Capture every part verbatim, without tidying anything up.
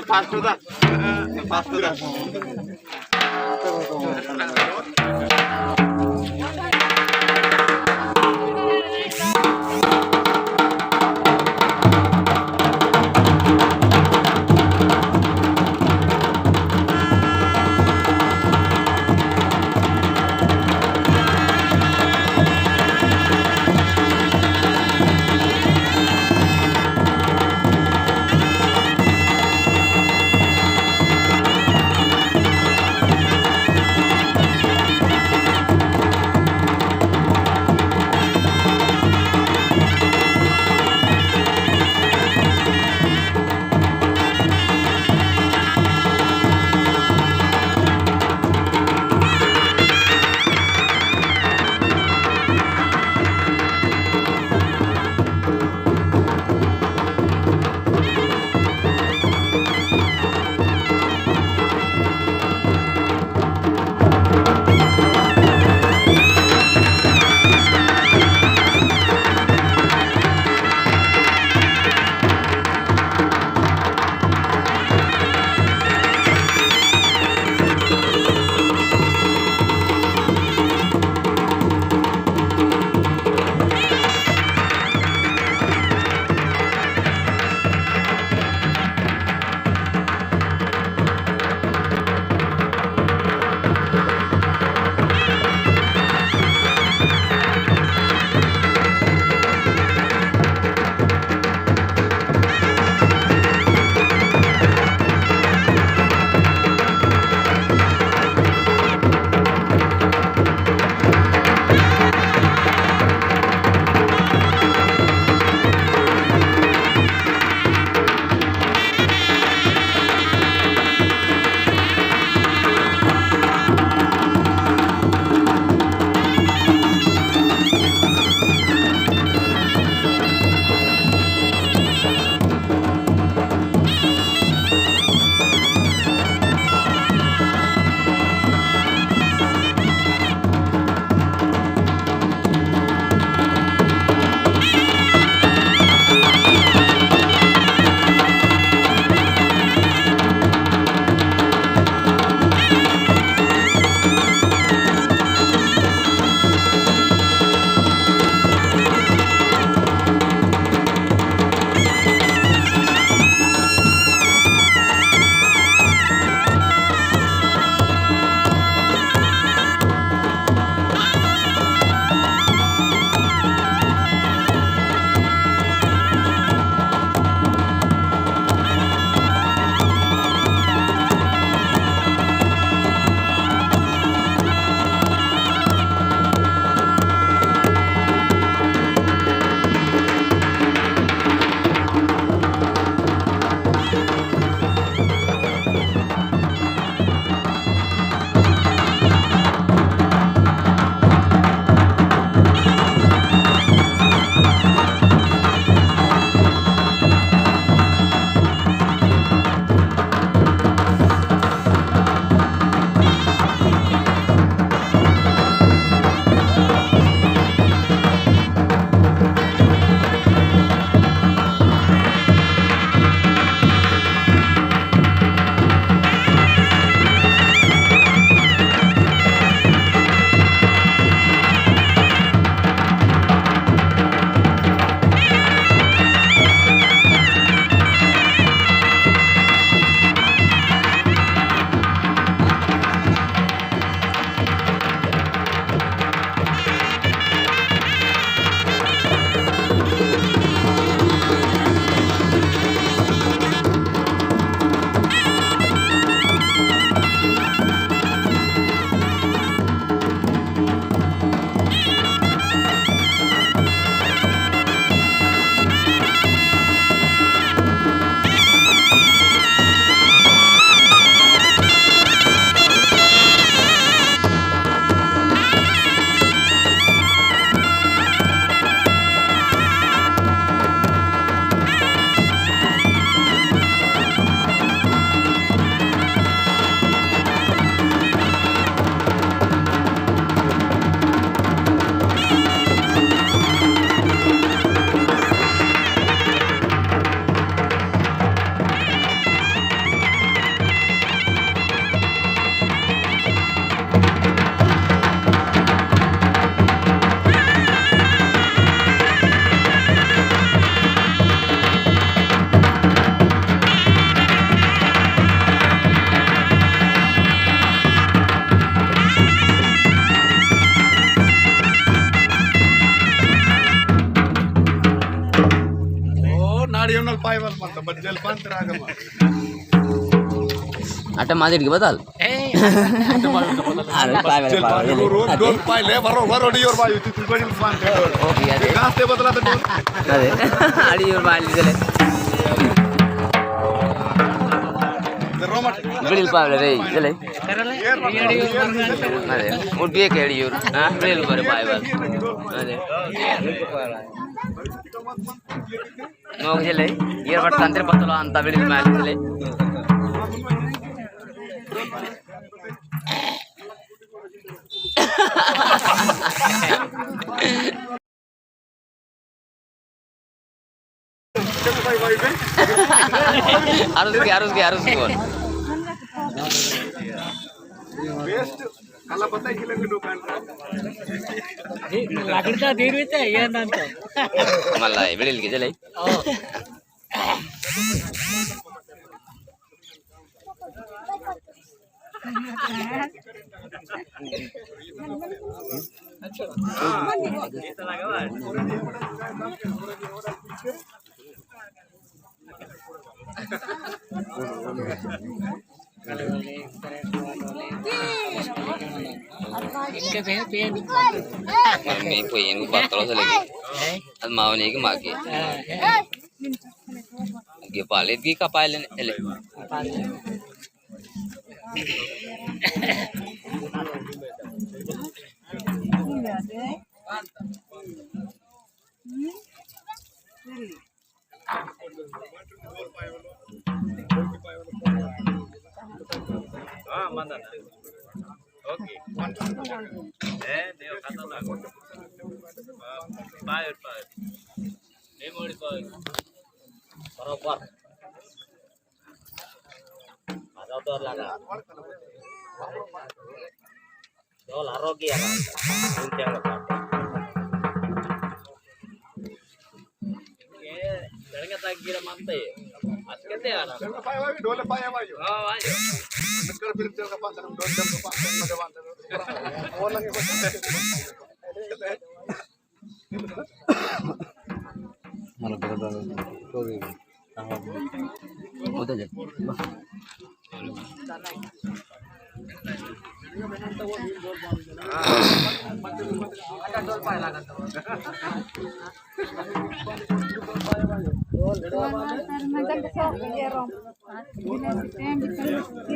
फास्ट होता, फास्ट होता। पायवल पंत, बज्जल पंत रागम। अटे मादिर की बदल। ए। अरे पायवल, पायवल। रोड, रोड पायले, वरो, वरो, डियोर बायु, तू, तू बज्जल पंत। ओ, भैया रे। कहाँ से बदला था डोर? अरे, अड़ी और बाल चले। रोमट। बड़िल पावले रे, चले। अरे, उठिए केड़ी और। हाँ, बड़िल पर पायवल। अरे। नोक जले, ये बट तंत्र पतलो अंता बिड़ी मार जले। अरुस के, अरुस के, अरुस के बोल। Best। कला बताई किले के दुकान। ए, लाकड़ी का देर होता है, ये नाम तो। मल्ला, बिड़िल के चले। ओ। मम्मी पोयेन को पत्तलो से लगी। अद मावनी की माँ की। के पाले की का पाले ने, ले। हाँ, मंदना। OK। ए, देव खाता ना। Bye, bye. Memory bye. बरोबर। आता तो लगा। तो लारो की यार। उनके लगा। ये लड़का तक गिरा मानते हैं। आज कहते हैं ना। चल पाए भाई, ढोले पाए भाई। हाँ, भाई। मित्र फिर चल का पास, हम ढोल चल का पास, मजा मानते हैं। वो लगे बस। मला बरं झालं, तो वेगळं. चांगला होता जात.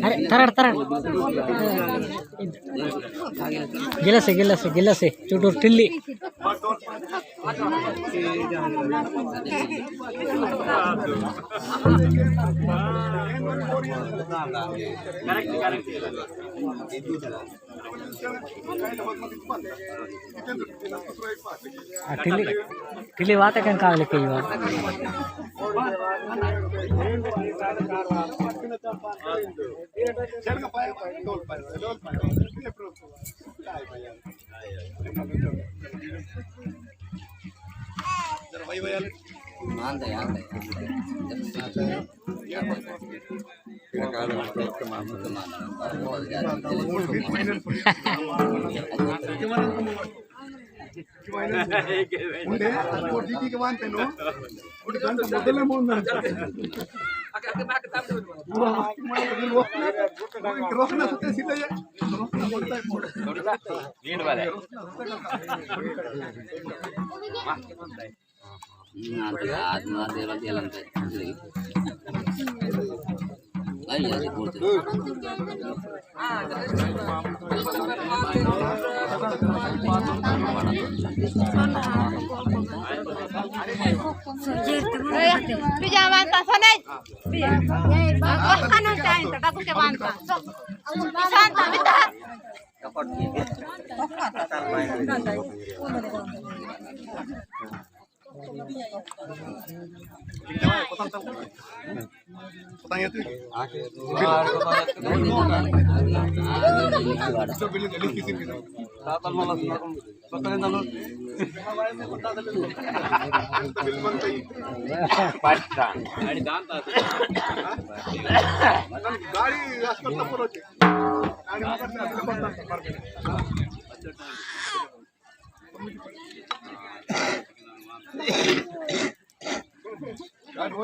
अरे, तरड़, तरड़। गिलासे, गिलासे, गिलासे, चुटुर टिल्ली। आ, टिल्ली, टिल्ली वाते कन कागले के युवा। उंडे, वो डीटी के वांते नो, उंडे गंट मोदले मोन ना। रोकना सत्य सिले ये। नींद वाले। ना, तो आज ना देवा दिया लंका।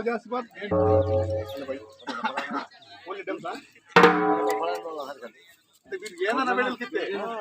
जास बात। बोले डम सा। तो फिर ये ना, ना मेडल कितने? हाँ?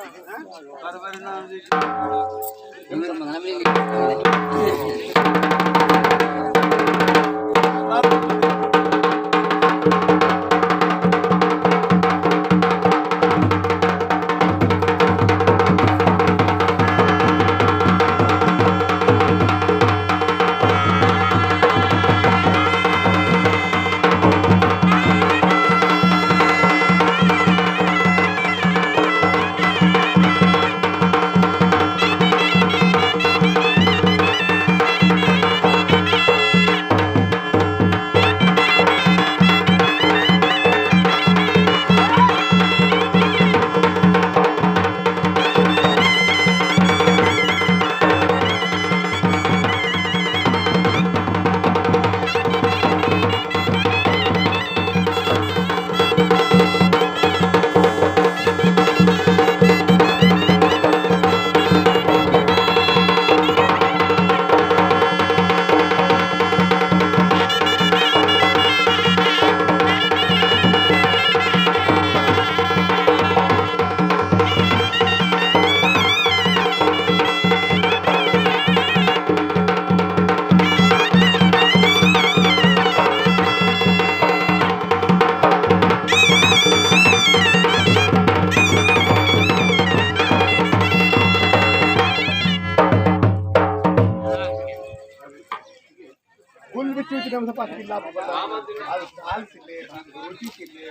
कुल बिच्चू की दम से पाँच किलो आल, आल सिले, रोटी सिले।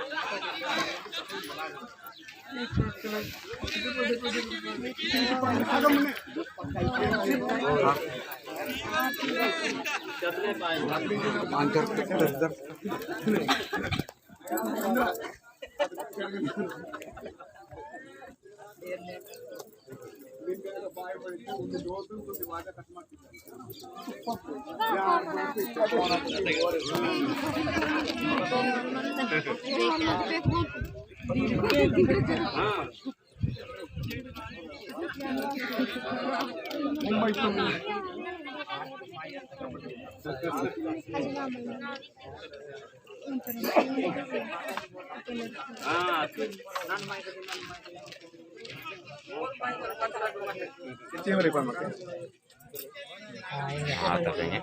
हाँ, तो सही है।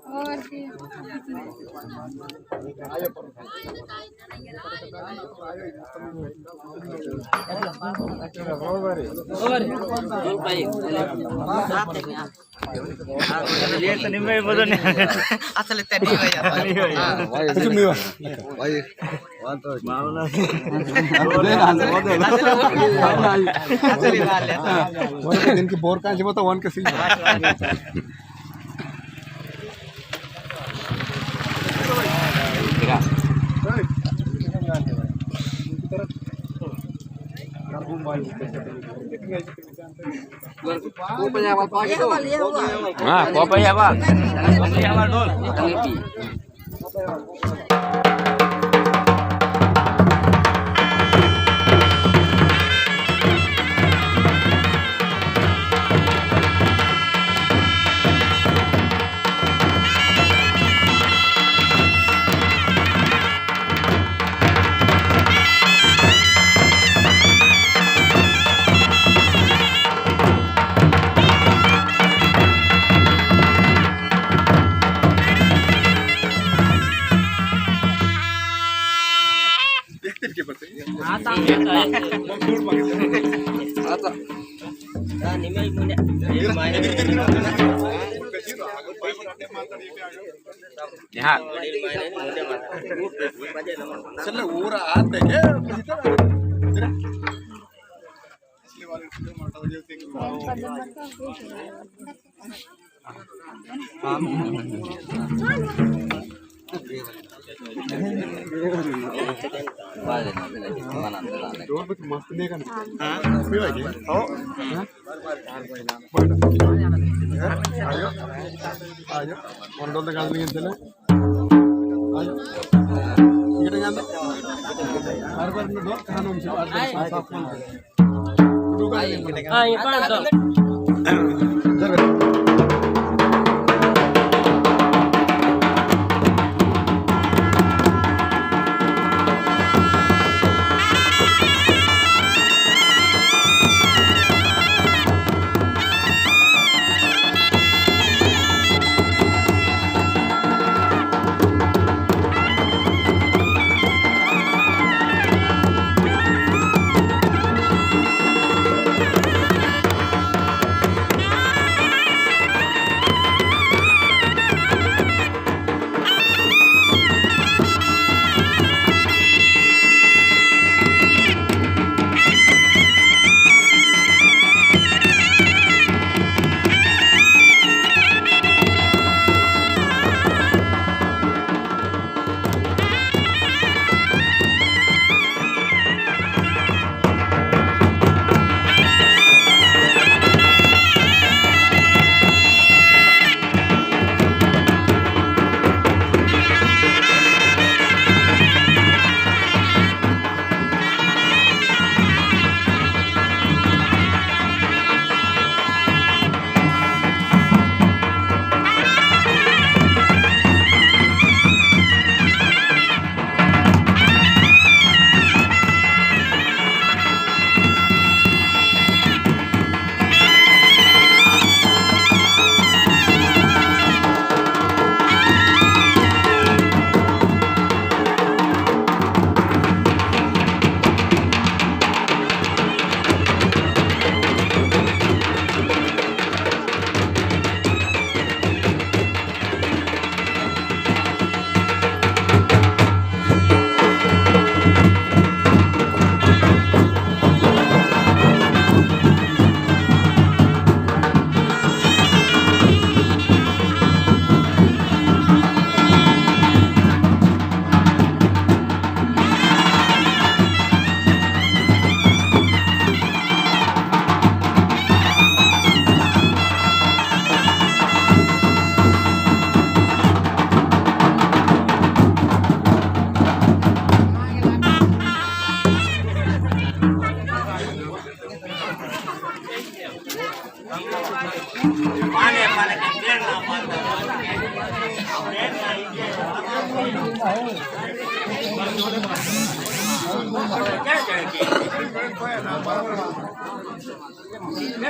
और भी। और भाई, ये तो निम्मे बदन। असल इतने नहीं भैया। नहीं भैया। भाई, भाई, भाई, वन तो मामला। असल इधर ले। वन के दिन की बोर का जब तो वन के सीन। हाँ, कोपैया वाल। कोपैया वाल डोल। यहाँ। चलो, ऊरा आते के? आयो, आयो, मंडल तक आदमी चले। आयो। हाँ, ये पाँच सौ।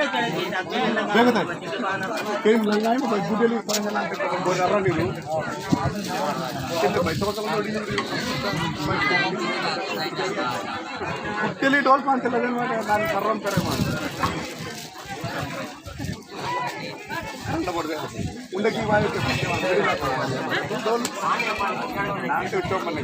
देखता है। कहीं लंगाई में कोई गुडेली पर ना बोल रहा नहीं। कितने भाई तो तो तेली डोल पान तेला जन में ना करम करे मान। ठंडा पड़ गया। उंडे की वायु के डोल नाम से उच्चो मने।